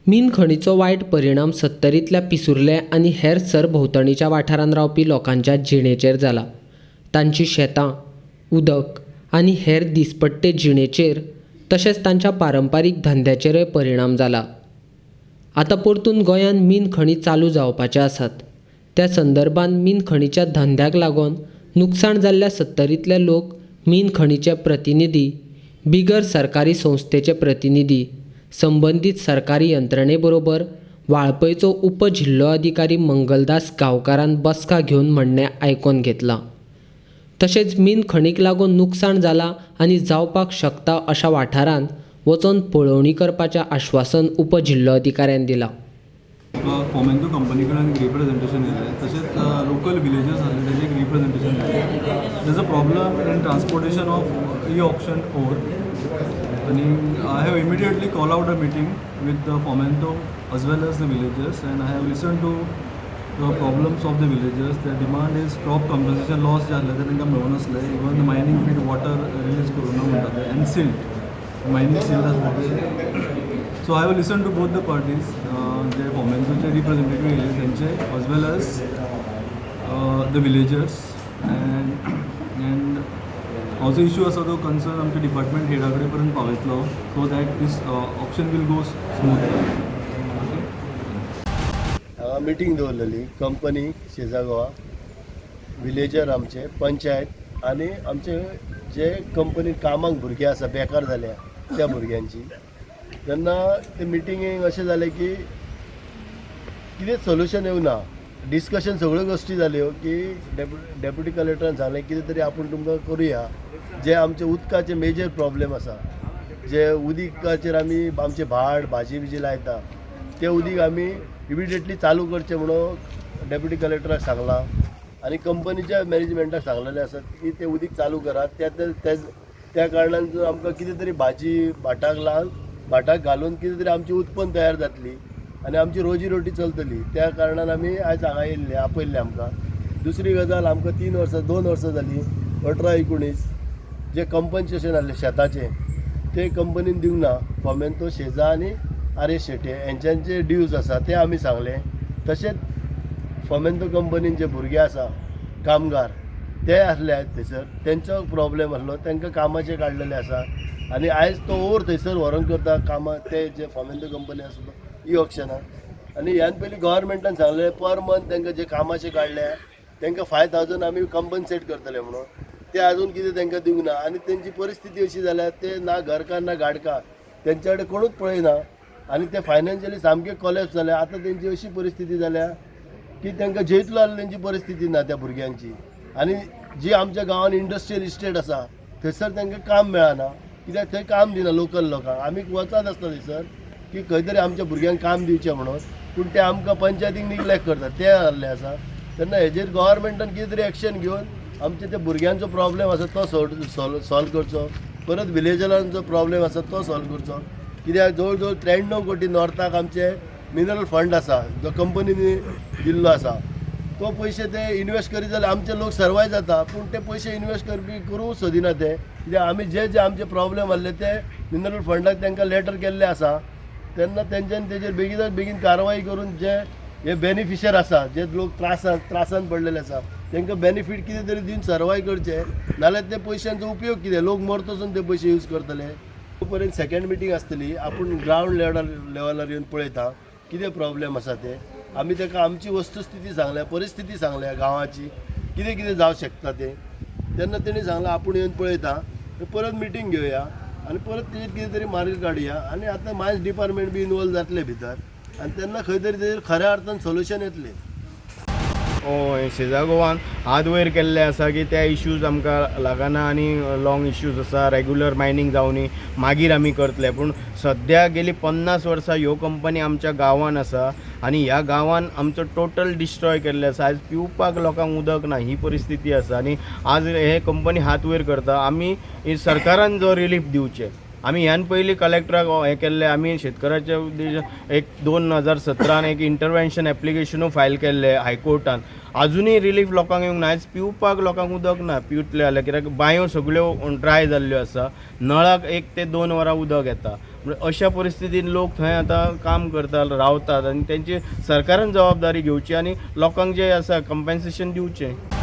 मीन खणीचो वायट परिणाम सत्तरींतल्या पिसुर्ले आनी हेर सरभोंवतणीच्या वाठारांत रावपी लोकांच्या जिणेचेर जाला. तांची शेतां, उदक आनी हेर दिसपट्टे जिणेचेर तशेंच तांच्या पारंपारीक धंद्याचेरय परिणाम जाला. आतां परतून गोंयांत मीन खणी चालू जावपाचे आसात. त्या संदर्भात मीन खणीच्या धंद्याक लागून नुकसाण जाल्ल्या सत्तरींतले लोक मीन खणीचे प्रतिनिधी, बिगर सरकारी संस्थेचे प्रतिनिधी, संबंदीत सरकारी यंत्रणे बरोबर वाळपयचो उप जिल्लो अधिकारी मंगलदास गांवकारान बसका घेवन म्हणणें आयकोन घेतलां. तशेंच मीन खणीक लागून नुकसाण जालां आनी जावपाक शकता अशा वाठारांत वचोन पळोवणी करपाचें आश्वासन उप जिल्लो अधिकाऱ्यान दिलां. फोमेंतो कंपनी कडेन एक रिप्रेझेंटेशन येयलें, तशेंच लोकल विलेजर्स आसले, तेजें एक रिप्रेझेंटेशन येयलें. There's a problem in transportation of e auction ore आनी I have immediately call out a meeting with the Fomento as well as the villagers, and I have listen to the problems of the villagers. The demand is crop compensation. Loss जे आसलें ते तांकां मेळूं नासलें. Even mining pit water release करूं ना म्हणटा ते आनी सिल्ट, मायनींग सिल्ट आसता ते. So I have listen to both the parties, J फोमेंतोचे representative येयले तेंचे as well as the villagers, and हो जो इशू आसा तो कन्सर्न आमच्या डिपार्टमेंट हेडा कडेन पर्यंत पावयतलो, so that this auction will go smooth, okay. हांगा मिटींग दवरलेली कंपनी, शेजा गोवा विलेजर, आमचे पंचायत आनी आमचे जे कंपनीत कामाक भुरगे आसा, बेकार जाल्या त्या भुरग्यांची. तेन्ना ते मिटिंगेक अशें जालें की कितें सोल्युशन येवना. डिस्कशन सगळ्यो गोश्टी जाल्यो की डेप्युटी कलेक्टरान सांगलें, कितें तरी आपूण तुमकां करुया. जे आमचे उदकाचे मेजर प्रॉब्लेम आसा, जे उदकाचेर आमी आमचें भाट, भाजी बिजी लायता, तें उदीक आमी इमिडिएटली चालू करचें म्हणून डेप्युटी कलेक्टराक सांगलां आनी कंपनीच्या मॅनेजमेंटाक सांगलेलें आसा की तें उदीक चालू करात. त्या त्या त्या कारणान जर आमकां कितें तरी भाजी भाटाक लावन, भाटाक घालून कितें तरी आमची उत्पन्न तयार जातली आनी आमची रोजी रोटी चलतली. त्या कारणान आमी आयज हांगा येयल्ले, आपयल्ले आमकां. दुसरी गजाल, आमकां 3 वर्सां, 2 वर्सां जालीं, 18-19 जे कंपन्सेशन आहलें शेताचें, ते कंपनीन दिवंक ना. फोमेंतो शेजा आनी आर एस शेट्ये हेंच्यांचे ड्यूज आसा ते आमी सांगले. तशेंच फोमेंतो कंपनीन जे भुरगे आसा कामगार, ते आसले थंयसर, तेंचो प्रॉब्लेम आसलो, तांकां कामाचे काडलेले आसा आनी आयज तो ओर थंयसर व्हरोन करता कामां ते जे फोमेंतो कंपनी आसा तो ई ऑक्शनाक. आनी ह्यान पयलीं गव्हर्मेंटान सांगलें, पर मंथ तांकां जे कामाचे काडल्या तांकां 5,000 आमी कंपन्सेट करतले म्हणून. ते अजून कितें तांकां दिवंक ना. आनी तेंची परिस्थिती अशी जाल्या, ते ना घरकार ना गाडकार, तेंच्या कडेन कोणूच पळयना आनी ते फायनान्शियली सामके कॉलेप्स जाल्या. आतां तेंची अशी परिस्थिती जाल्या की तांकां जेयतलो जाल्यार तेंची परिस्थिती ना त्या भुरग्यांची. आनी जी आमच्या गांवांत इंडस्ट्रियल इस्टेट आसा, थंयसर तांकां काम मेळना, कित्याक थंय काम दिना लोकल लोकांक. आमी वचत आसता थंयसर की खंय तरी आमच्या भुरग्यांक काम दिवचें म्हणून, पूण ते आमकां पंचायतीक निग्लेक्ट करतात ते जाल्ले आसा. तेन्ना हेजेर गव्हर्मेंटान कितें तरी एक्शन घेवन आमचे ते भुरग्यांचो प्रॉब्लेम आसा तो सॉल्व करचो. परत विलेजरांचो प्रॉब्लेम आसा तो सॉल्व करचो, कित्याक जवळ जवळ 93 कोटी नॉर्थाक आमचे मिनरल फंड आसा, जो कंपनीनी दिल्लो आसा. तो पयशे ते इन्वेस्ट करीत जाल्यार आमचे लोक सर्वाय जाता, पूण ते पयशे इन्वेस्ट करपी करूंक सोदिना ते, कित्याक आमी जे जे आमचे प्रॉब्लेम आहले ते मिनरल फंडाक तांकां लेटर केल्ले आसा. तेन्ना तेंच्यांनी तेजेर बेगिनात बेगीन कारवाई करून जे हे बेनिफिशर आसा, जे लोक त्रासान पडलेले आसा, तांकां बेनिफीट कितें तरी दिवन सर्वाय करचे. नाल्यार ते पयशांचो उपयोग कितें? लोक मरतसून ते पयशे यूज करतले. तो पर्यंत सेकंड मिटींग आसतली. आपूण ग्रावंड लेवलार येवन पळयता कितें प्रॉब्लेम आसा ते. आमी ताका आमची वस्तुस्थिती सांगल्या, परिस्थिती सांगल्या गांवाची, कितें कितें जावं शकता तें. तेन्ना तेणी सांगलां, आपूण येवन पळयता, परत मिटींग घेवया आनी परत तेजेर कितें तरी मार्ग काडुया. आनी आतां मायन्स डिपार्टमेंट बी इनवॉल्व जातले भितर आनी तेन्ना खंय तरी तेजेर खऱ्या अर्थान सोल्युशन येतलें. शेजा गोवान हात वयर केल्ले आसा की त्या इश्यूज आमकां लागना आनी लॉंग इश्यूज आसा, रेगुलर मायनींग जावनी, मागीर आमी करतले. पूण सद्या गेली 50 वर्सां ह्यो कंपनी आमच्या गांवान आसा आनी ह्या गांवान आमचो टोटल डिस्ट्रॉय केल्ले आसा. आयज पिवपाक लोकांक उदक ना, ही परिस्थिती आसा आनी आज हे कंपनी हात वयर करता. आमी सरकारान जो रिलीफ दिवचें. आमी ह्यान पयलीं कलेक्टराक हें केल्लें. आमी शेतकाराच्या एक 2017न एक इंटरवेन्शन एप्लिकेशनूय फायल केल्लें हायकोर्टान. आजुनूय रिलीफ लोकांक येवंक ना. आयज पिवपाक लोकांक उदक ना पिवतले जाल्यार, कित्याक बांयो सगळ्यो ड्राय जाल्ल्यो आसा. नळाक 1 ते 2 वरां उदक येता. म्हणजे अशा परिस्थितीन लोक थंय आतां काम करतात, रावतात आनी तेंची सरकारान जबाबदारी घेवची आनी लोकांक जे आसा कंपेन्सेशन दिवचें.